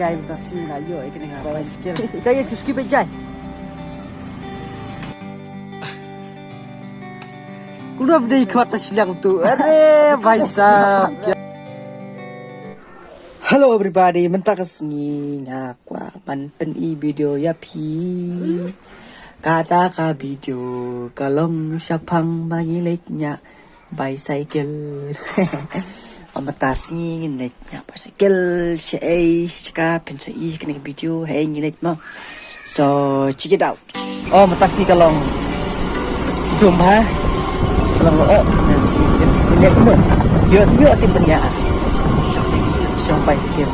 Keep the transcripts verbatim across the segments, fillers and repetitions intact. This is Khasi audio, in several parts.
Guys, ta si la ïoh ïa kane ka bicycle. Jai, jai, suski bhai, jai. Kuno bdei khmat ta shiliang tu. Are bhai sahab. Hello everybody, mynta ka sngi nga kwah ban pyni video ïa phi. Kata ka video ka long shaphang ba ngi leit ñiah bicycle. Mynta sngi ngin leit ñiah bicycle shaei shaka, phin sa ïohi ha kane ka video haei ngi leit mo. So check it out. Oh, mynta sngi ka long dum ha. Ka long, oh, pynïaid kumno. Ïoh, ïoh, te pynïaid. Shong bicycle.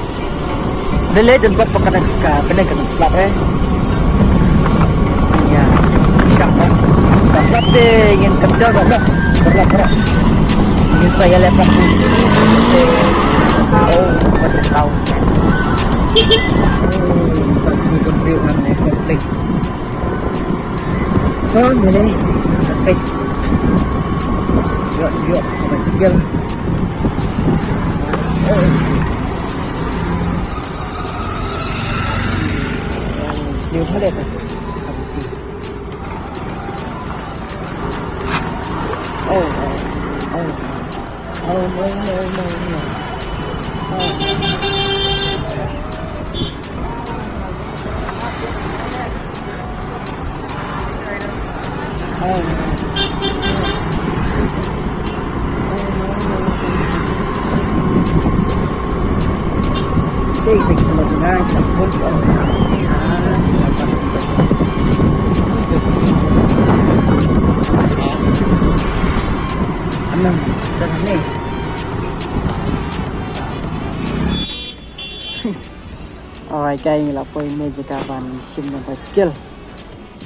Lele, don bok, bok ka dang, ka bneng ka dang slap eh. Ya, shong bok. Ka slap te ngin cancel bok, bok. Bok, bok, bok. Ngin sa ïaleh bok. Oh, what a sound. Oh, ka si pun riu ngan eh, konflik. Kon mele, sa peit. Ïoh, ïoh, bicycle. Oh. Sniew mele ta sa. Oh, oh, oh. Oh, no, no, no, no. Oh. Oh, no. Oh, no, no, no. Say, thank you, Lord, tonight. The full of the Anam, dah ni. Alright guys, ngi la poi ne jaka ban shim na bicycle.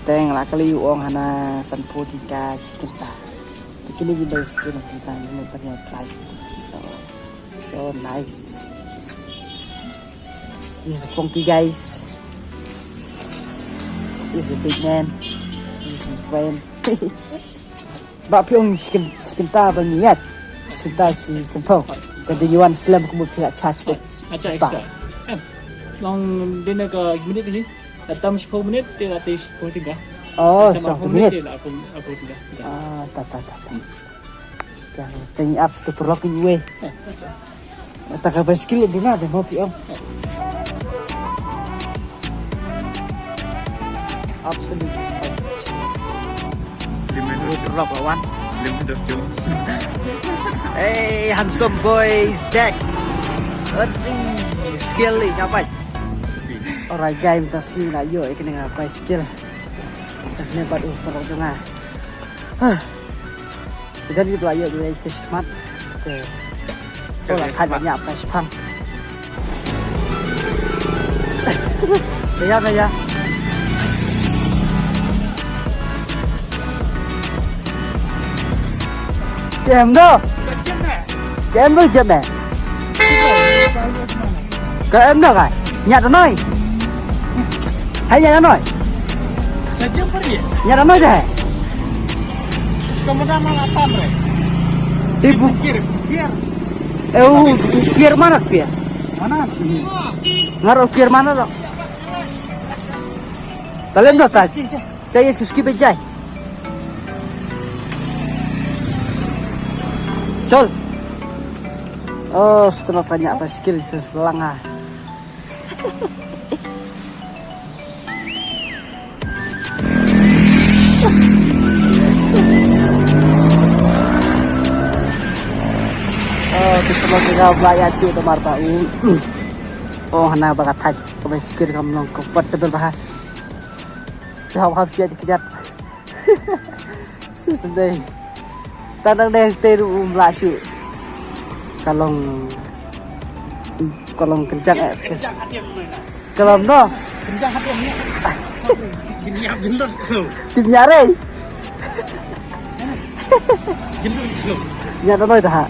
Te nga la kylli u ong hana sanphew tyngka shi kynta. Te kine ki bicycle kynta ngi mut ban ïa try. So nice. This is Funky guys. This is a big man. This is my friend. Ba phi ong shi kyn-, shi kynta ba ngi ïaid. Shi kynta shi sanphew. Ka dei ngi wan slem kumno phi la charge ko. Acha, extra. Em. Long dei na ka minit ka shi. Tam shiphew minit te la te shiphew tyngka. Oh, tam shiphew minit te la arphew, arphew tyngka. Ah, ta, ta, ta, ta. Ka teng ap stu perlok ni we. Ta ka bicycle duna de mo phi ong. Absolute. Lima ratus. Perlok lawan. Lima ratus. Hey, handsome boy is back. Aduh, skill ni ngapai? Alright guys, mynta sngi la ïoh ïa kane ka bicycle. Kane bad u perlok jong nga. Hah. Jan ki ba la ïoh ïa stage khmat. Te. Ko la thait ba ñiah prize phang. Te ïa, te ïa. Kem do. Kem do jep eh. Ka em da kai. Ñiah da noi. Hai ñiah da noi. Sa jing pari. Ñiah da noi da hai. Ka mada ma la tam re. Ibu. Kir, kir. Eh, u, u kir mana pia? Mana? Ngar u kir mana do? Talem do sa. Jai, jai, suski bejai. Chol. Oh, setelah banyak basikil selang ah. Oh, setelah kita belajar sih, teman tahu. Oh, hana bakat haj. Ka basikil kam long comfortable bha. Ka hap hap ïa ki jait. Shisha dei. Tang dang dei te ruh um lah shuh. Ka long, ka long kynjang eh. Ka long noh. Kynjang hati ni. Kynjang jendor tu. Tim nyare. Jendor tu. Nya da noi da ha.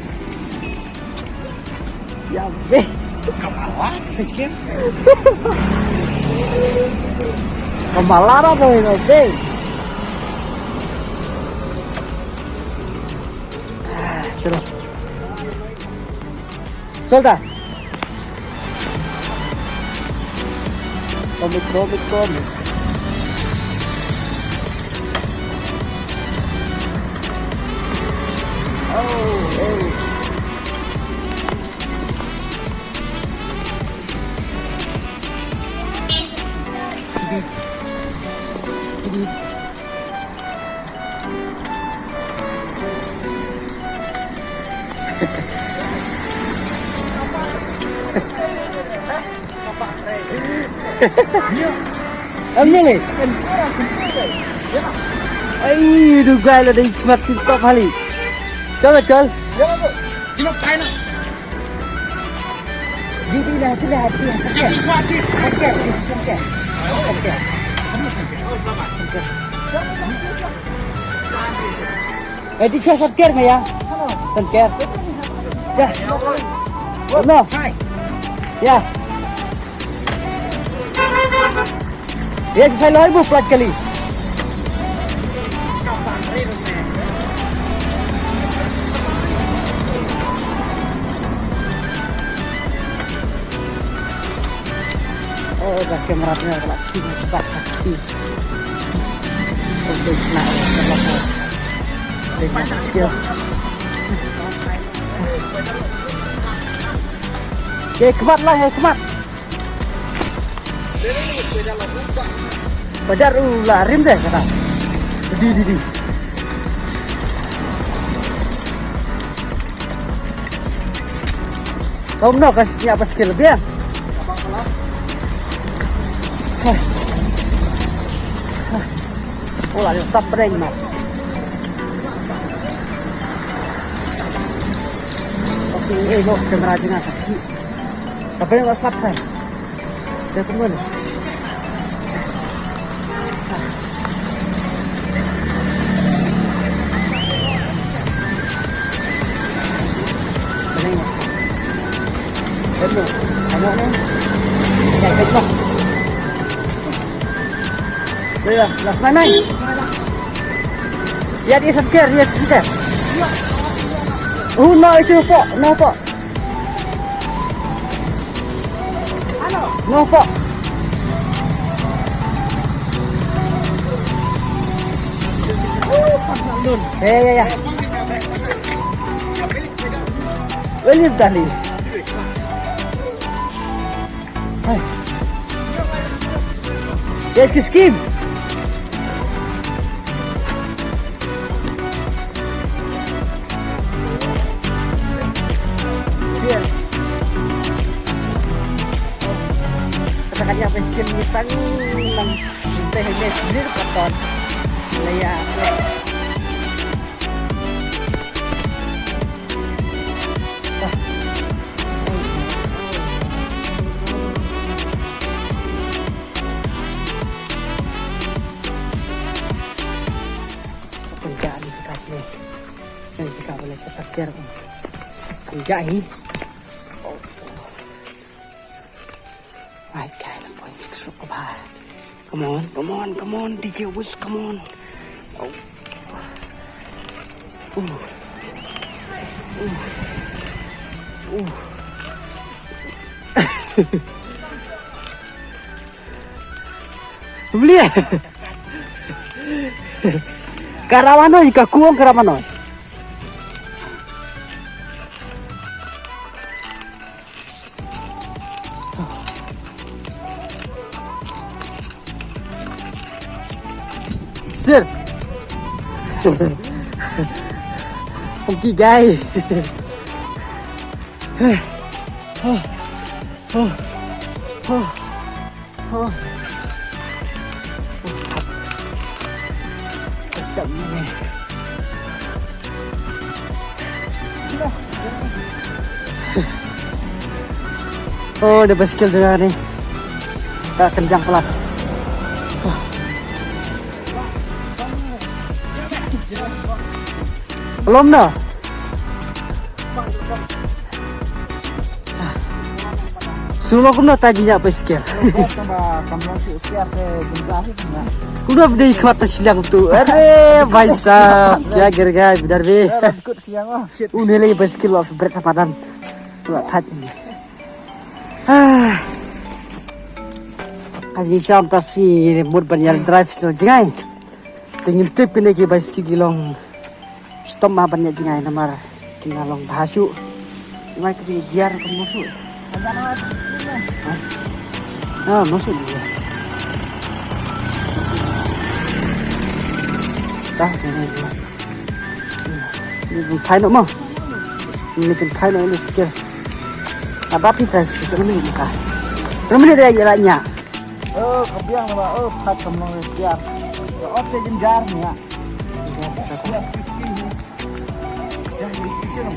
Ya, be. Kamala, sikit. Kamala dah boleh nanti. Ah, chalo. Chal dah. Comic, comic, comic. Oh, oh. Edit. Edit. Em ni ni. Ai, duh guai la dei khmat tip top hali. Chal, chal. Di, di lah, di lah, di lah. Okey. Okey, okey, okey. Okey. Eh, di cha sab ker maya. San ker. Cha. No. Ya. Yes, sa loi bu plat kali. Oh, dah kamera ni dah laki ni sebab laki. Oh, dah kena, dah kena. Dah kena skill. Okay, khmat lah, eh, khmat. Pajar u la rim deh kata. Di, di, di. Tom no kas nya pas skill dia. Hah. Hah. Oh, la sap prank no. Pas ini, eh, no, kamera jingah. Tapi nggak sap saya. Dah tunggu ni. Betul. Tengok ni. Dah tengok. Dah, dah. Last one, nine. Ya, dia sengker, dia sengker. Oh, no, itu pok, no pok. No pok. Ya, ya, ya. Boleh tali. Hai. Yes, kiss Kim. Sian. Kata-kata apa skin ni tang nang teh mes ni katon. Leia. Pynjah ni ka sini. Ni ka bala sa sakir. Pynjah hi. Ai kai na points ka suk ka ba. Come on, come on, come on, D J Wiz, come on. Oh. Uh. Uh. Uh. Beli ya? Karawanoi, ka kuong karawanoi. Sir. Funky guy. Oh, da baiskil jong nga ni. Ka kynjang palat. Lom na. Sngewlong kumno ta jingïa baiskil. Kumno ba dei khmat ta shiliang tu. Are bhai sahab, kya gir gaya bidar bhi. Une le baiskil wa bret ha madan. Wa thait. Ah. Jingsham ta sngi mut ban ïa drive sha jngai. Te ngim tip kine ki bicycle ki long stom ma ban ïa jngai namar ki nga long bha shuh. Ngai ki gear ka mo shuh. Ah, mo shuh gear. Ta kine. Ni pynphai noh mo. Ni pynphai noh ni sikil. Aba phi trai sikil ni ka. Rumah ni dah jalan nya. Oh, ka biang ba, oh, phat kam long ri tiar. Ka ot te jynjar ni ya. Ya, ski, ski ni. Ya, ni ski serum.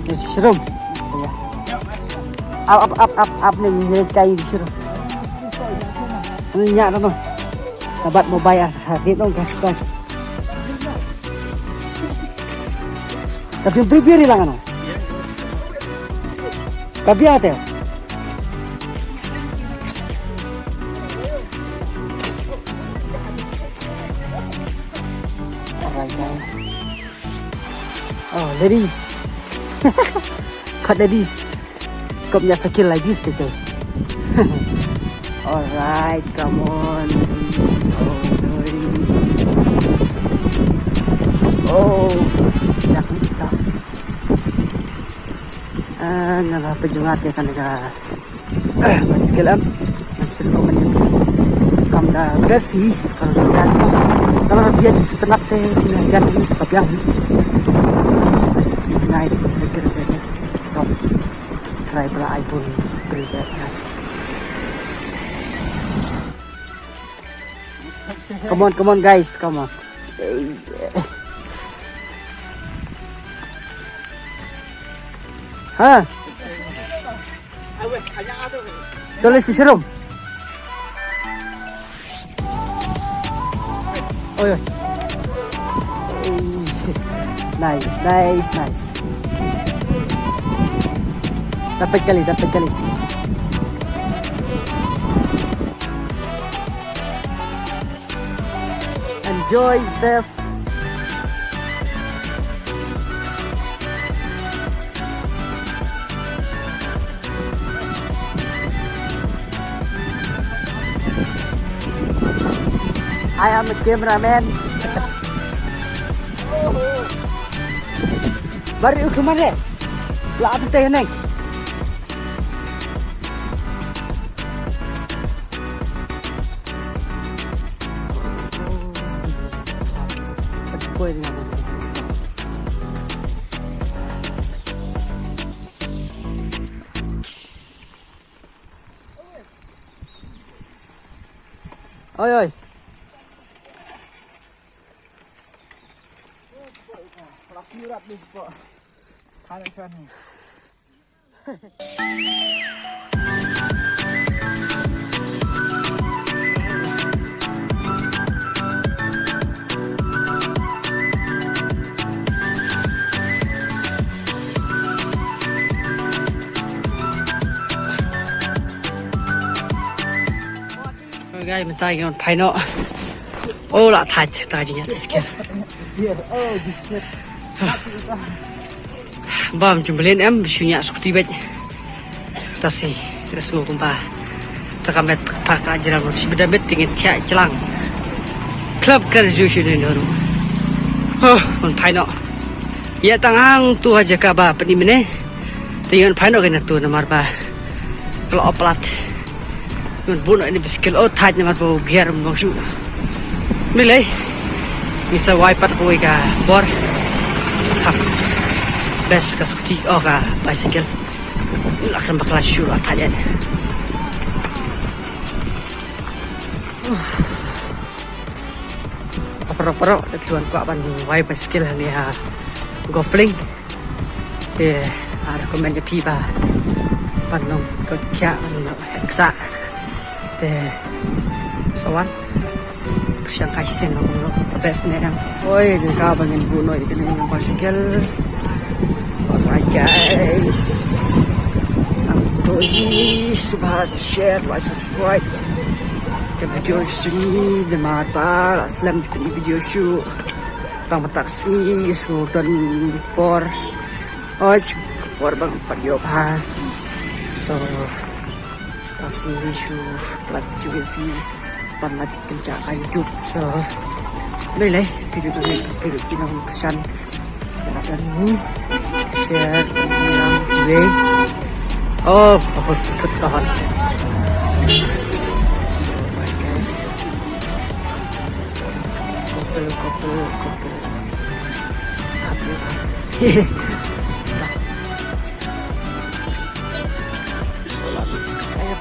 Ni serum. Ya. Ap, ap, ap, ap, ap ni, ni kai ni serum. Ni nya no. Nabat mobile ah, ha, di nong gas kai. Ka phim tu biar hilang ano. Ka biar te. Alright, guys. Oh, ladies. Cut ladies. Kop nya sakil ladies te te. Alright, come on. Oh, ladies. Oh, yak ni kita. Ah, nga la pynjngat ïa kane ka bicycle am. Nga shu recommend ïa phi. Kam da best hi, ka la jan. Ka la biang shu tnat te, nga jan hi, ka biang hi. Jngai bicycle te. Kam. Try pala iPhone. Beri ka jngai. Come on, come on, guys, come on. Ha? Chale, si serum. Oi, oi. Nice, nice, nice. Dapat kali, dapat kali. Enjoy yourself. I am a cameraman. Bari u kumare. La ate neng. Oi, oi. Oi guys, mynta ngi wan phai noh. Oh, la thait, ta jingïaid skul. Bam jumblin em, shu ñiah skuti beit. Ta si, res ngo kumba. Ta ka met par ka jiran mo, si beda met tingin thiah jlang. Club kar ju shu ni doru. Oh, wan phai noh. Ïa tang hangtu ha jaka ba pyni mynne. Te ïa wan phai noh kane tu namar ba. Kala oplat. Ngan buh noh ïa kane ka bicycle, oh thait namar ba u gear um long shuh. Ngi lei. Ngi sa wai pat kawei ka bor. Ha. Best ka scooty, oh ka bicycle. La khlem bakla shuh la thait ïa. Paralok paralok, da phi wan kwah ban wai bicycle hangne ha Golf Link. Te nga recommend ïa phi ba ban long ka khia ban long hek sa. Te sa wan pyrshang kai shisien long long ka best ne em. Oi, ne ka ba ngin buh noh ïa kane ka bicycle. Alright guys. Nang to hi subha share, like, subscribe. Ka video shisien ne ma ta la slem ka video shuh. Tang mynta ka sngi, sngew don por. Oi, por ba ngam pat ïoh bha. So, Asi shu plat ju fi pan mat kenca ka YouTube. So, boleh video tu video pinang kesan. Jangan share yang gue. Oh, oh, oh, oh. Couple, couple, couple. Happy, happy. Wala, miss ka sayap.